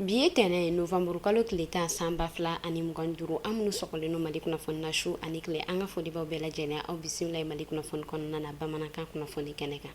Bi ye tɛnɛn ye novembre kalo tile 10 san 2025. An minnu sɔgɔlen don Mali kunnafoni na su ani tile, an ka foli b'aw bɛɛ lajɛlen. Aw bisimila Mali kunnafoni kɔnɔna na bamanankan kunnafoni kɛnɛ kan.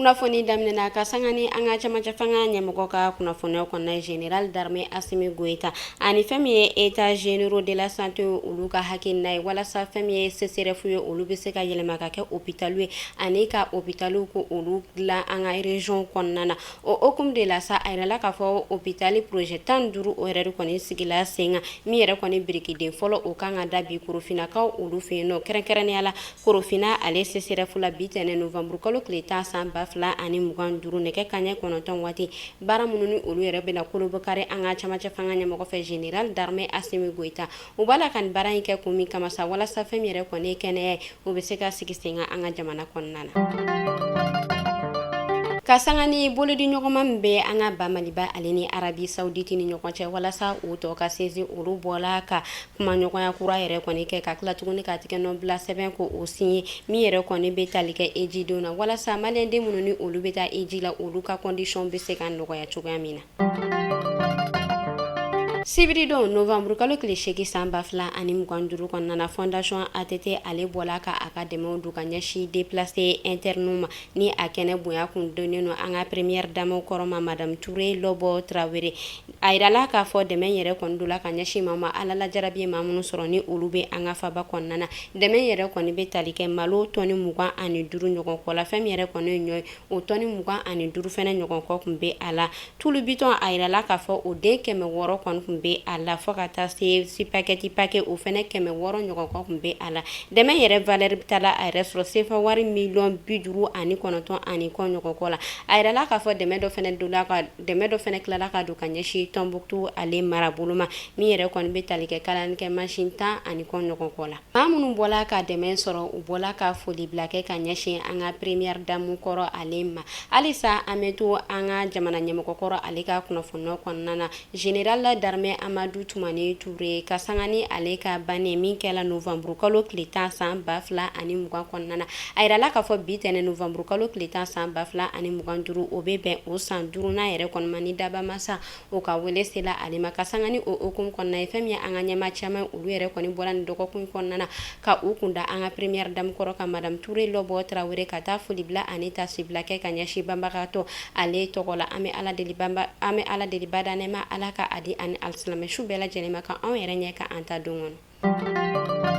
Kunnafoni daminɛna ka sanga ni an ka cɛmancɛ fanga ɲɛmɔgɔ ka kunnafoniyaw kɔnɔna général d'armée Assimi Goïta ani fɛn min ye états généraux de la santé olu ka hakilina ye walasa fɛn min ye CSRéf ye olu bɛ se ka yɛlɛma ka kɛ hôpital ye ani ka hôpital ko olu dilan an ka région kɔnɔna na. O hukumu de la sa, a yirala k'a fɔ hôpital projet 15 o yɛrɛ de kɔni sigila sen kan, min yɛrɛ kɔni birikiden fɔlɔ o kan ka da bi Korofinakaw olu fɛ yen nɔ, kɛrɛnkɛrɛnnenya la Korofina ale CSRéf la bi tɛnɛn novembre kalo tile 10 san 2025 nɛgɛ kanɲɛ 9 waati. Baara minnu ni olu yɛrɛ bɛna kolobɔkari an ka cɛmancɛ fanga ɲɛmɔgɔ fɛ général d'armée Assimi Goïta, u b'a la ka nin baara in kɛ kun min kama sa, walasa fɛn min yɛrɛ kɔni ye kɛnɛya ye, o bɛ se ka sigi sen kan an ka jamana kɔnɔna na. Ka sanga ni bolodi ɲɔgɔnma min bɛ an ka ba Maliba ale ni Arabie Saoudite ni ɲɔgɔn cɛ walasa u tɔ ka sinsin, olu bɔla ka kumaɲɔgɔnya kura yɛrɛ kɔni kɛ ka tila tuguni ka tigɛnɔbila sɛbɛn ko o signé, min yɛrɛ kɔni bɛ tali kɛ hejidenw na, walasa maliyɛnden minnu ni olu bɛ taa heji la, olu ka condition bɛ se ka nɔgɔya cogoya min na. Sibiridon novembre kalo tile 8 san 2025 kɔnɔna na, fondation ATT ale bɔla ka a ka dɛmɛw don ka ɲɛsin déplacé interne ma, ni a kɛnɛ bonya kun donnen don an ka première dame kɔrɔ ma, madame Touré Lɔbɔ Tarawele. A yirala k'a fɔ dɛmɛ yɛrɛ kɔni donna ka ɲɛsin maa ma, Ala lajarabi ye maa minnu sɔrɔ ni olu bɛ an ka faba kɔnɔna na. Dɛmɛ yɛrɛ kɔni bɛ tali kɛ malo tɔni 25 ɲɔgɔn kɔ la. Fɛn min yɛrɛ kɔni ye ɲɔ ye, o tɔni 25 fɛnɛ ɲɔgɔn kɔ tun bɛ a la. Tulu bitɔn, a yirala k'a fɔ o den 600 kɔni tun bɛ a la, fo ka taa se spaghetti paquet, o fɛnɛ 600 ɲɔgɔn kɔ tun bɛ a la. Dɛmɛ yɛrɛ valeur bɛ taa a yɛrɛ sɔrɔ sefa wari miliyɔn 59 ani kɔ ɲɔgɔn kɔ la. A yirala k'a fɔ dɛmɛ dɔ fɛnɛ donna ka dɛmɛ dɔ fɛnɛ tilala ka don ka ɲɛsin Tɔnbukutu ale marabolo ma, min yɛrɛ kɔni bɛ tali kɛ kalalikɛ mansin 10 ani kɔ ɲɔgɔn kɔ la. Maa minnu bɔla ka dɛmɛ sɔrɔ, u bɔla ka foli bila kɛ ka ɲɛsin an ka première dame kɔrɔ ale ma. Halisa an bɛ to an ka jamana ɲɛmɔgɔ kɔrɔ ale ka kunnafoniyaw kɔnɔna na, général d'armée Amadu Tumani Ture, ka sanga ni ale ka banni min kɛla novembre kalo tile 10 san 2020 kɔnɔna na. A yirala k'a fɔ bi tɛnɛn novembre kalo tile 10 san 2025, o bɛ bɛn o san duurunan yɛrɛ kɔni ma ni dabamasa o ka wele sela ale ma. Ka sanga ni o hukumu kɔnɔna ye, fɛn min ye an ka ɲɛmaa caman, olu yɛrɛ kɔni bɔra nin dɔgɔkun kɔnɔna na ka u kunda an ka première dame kɔrɔ kan, madame Touré Lɔbɔ Tarawele, ka taa foli bila ani taasibila kɛ ka ɲɛsin banbagatɔ ale tɔgɔ la. An bɛ Ala deli banba, an bɛ Ala deli bada nɛɛma, Ala ka a di ani alisilamɛ su bɛɛ lajɛlen ma, ka anw yɛrɛ ɲɛ ka an ta don kɔnɔ.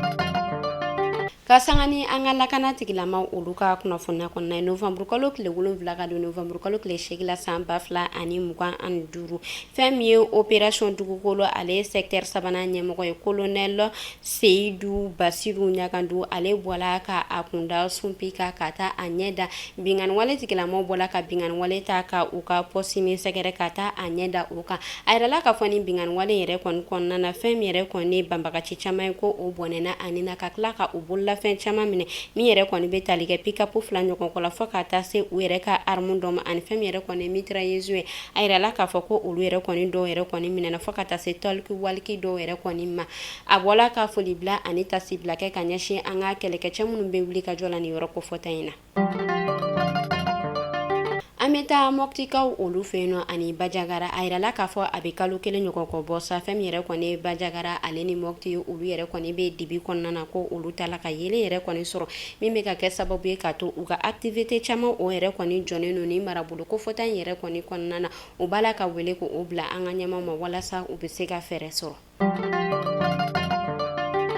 Ka sanga ni an ka lakana tigilamaw olu ka kunnafoniya kɔnɔna ye, novembre kalo tile 7 ka don novembre kalo tile 8 la san 2025, fɛn min ye opération dugukolo ale secteur sabanan ɲɛmɔgɔ ye, colonel Seyidu Basiru Ɲagandu, ale bɔla ka a kunda Sunpi kan ka taa a ɲɛ da binkanniwale tigilamaw bɔla ka binkanniwale ta ka u ka poste min sɛgɛrɛ ka taa a ɲɛ da o kan. A yirala k'a fɔ ni binkanniwale yɛrɛ kɔni kɔnɔna na, fɛn min yɛrɛ kɔni banbagaci caman ye, ko o bɔnɛna ani na ka tila ka u bololafɛn caman minɛ, min yɛrɛ kɔni bɛ tali kɛ pick-up 2 ɲɔgɔn kɔ la, fo ka taa se u yɛrɛ ka arme dɔ ma ani fɛn min yɛrɛ kɔni mitrailleuse ye. A yirala k'a fɔ ko olu yɛrɛ kɔni dɔw yɛrɛ kɔni minɛna, fo ka taa se talkie-walkie dɔw yɛrɛ kɔni ma. A bɔla ka foli bila ani taasibila kɛ ka ɲɛsin an ka kɛlɛkɛcɛ minnu bɛ wuli ka jɔ la nin yɔrɔ kofɔta in na. An bɛ taa Mɔptikaw olu fɛ yen nɔ ani Bajagara. A yirala k'a fɔ a bɛ kalo kelen ɲɔgɔn kɔ bɔ sa, fɛn min yɛrɛ kɔni Bajagara ale ni Mɔpti, olu yɛrɛ kɔni bɛ dibi kɔnɔna na, ko olu t'a la ka yeelen yɛrɛ kɔni sɔrɔ, min bɛ ka kɛ sababu ye k'a to u ka activité caman o yɛrɛ kɔni jɔnnen don ni marabolo kofɔta in yɛrɛ kɔni kɔnɔna na. U b'a la ka wele k'o bila an ka ɲɛmaaw ma walasa u bɛ se ka fɛɛrɛ sɔrɔ.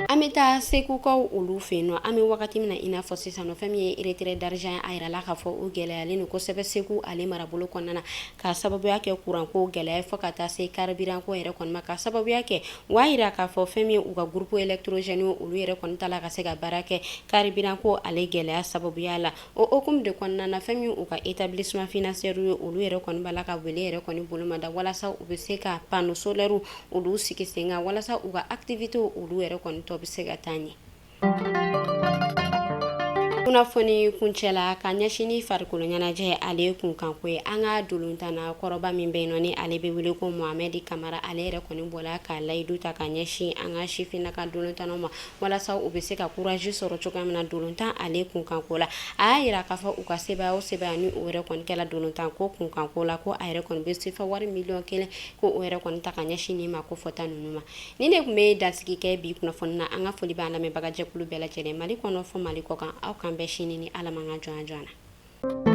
An bɛ taa Segukaw olu fɛ yen nɔ. An bɛ wagati min na i n'a fɔ sisan nɔ, fɛn min ye retrait d'argent, a yirala k'a fɔ o gɛlɛyalen don kosɛbɛ Segu ale marabolo kɔnɔna na, ka sababuya kɛ kuranko gɛlɛya ye, fo ka taa se carburant ko yɛrɛ kɔni ma, ka sababuya kɛ o y'a yira k'a fɔ fɛn min ye u ka groupe électrogène, olu yɛrɛ kɔni t'a la ka se ka baara kɛ carburant ko ale gɛlɛya sababuya la. O hukumu de kɔnɔna na, fɛn min u ka établissement financier ye, olu yɛrɛ kɔni b'a la ka wele yɛrɛ kɔni bolomada walasa u bɛ se ka panneau solaire olu sigi sen kan, walasa u ka activité olu yɛrɛ kɔni tɔ bɛ se ka taa ɲɛ. Kunnafoni kuncɛ la, ka ɲɛsin ni farikolo ɲɛnajɛ ale kunkanko ye, an ka dolontanna kɔrɔba min bɛ yen nɔ, ni ale bɛ wele ko Mohamɛdi Kamara, ale yɛrɛ kɔni bɔla ka layidu ta ka ɲɛsin an ka sifinnaka dolontannaw ma, walasa u bɛ se ka courage sɔrɔ cogoya min na dolontan ale kunkanko la. A y'a jira k'a fɔ u ka sebaaya o sebaaya ni o yɛrɛ kɔni kɛla dolontan ko kunkanko la, ko a yɛrɛ kɔni bɛ sefa wari miliyɔn 1, ko o yɛrɛ kɔni ta ka ɲɛsin nin ma ko fɔta ninnu ma. Nin de tun bɛ dansigi kɛ bi kunnafoni na. An ka foli b'an lamɛnbagajɛkulu bɛɛ lajɛlen, Mali kɔnɔ fɔ Mali kɔkan. Aw k'an bɛn sini ni Ala ma ka jɔn jɔn na.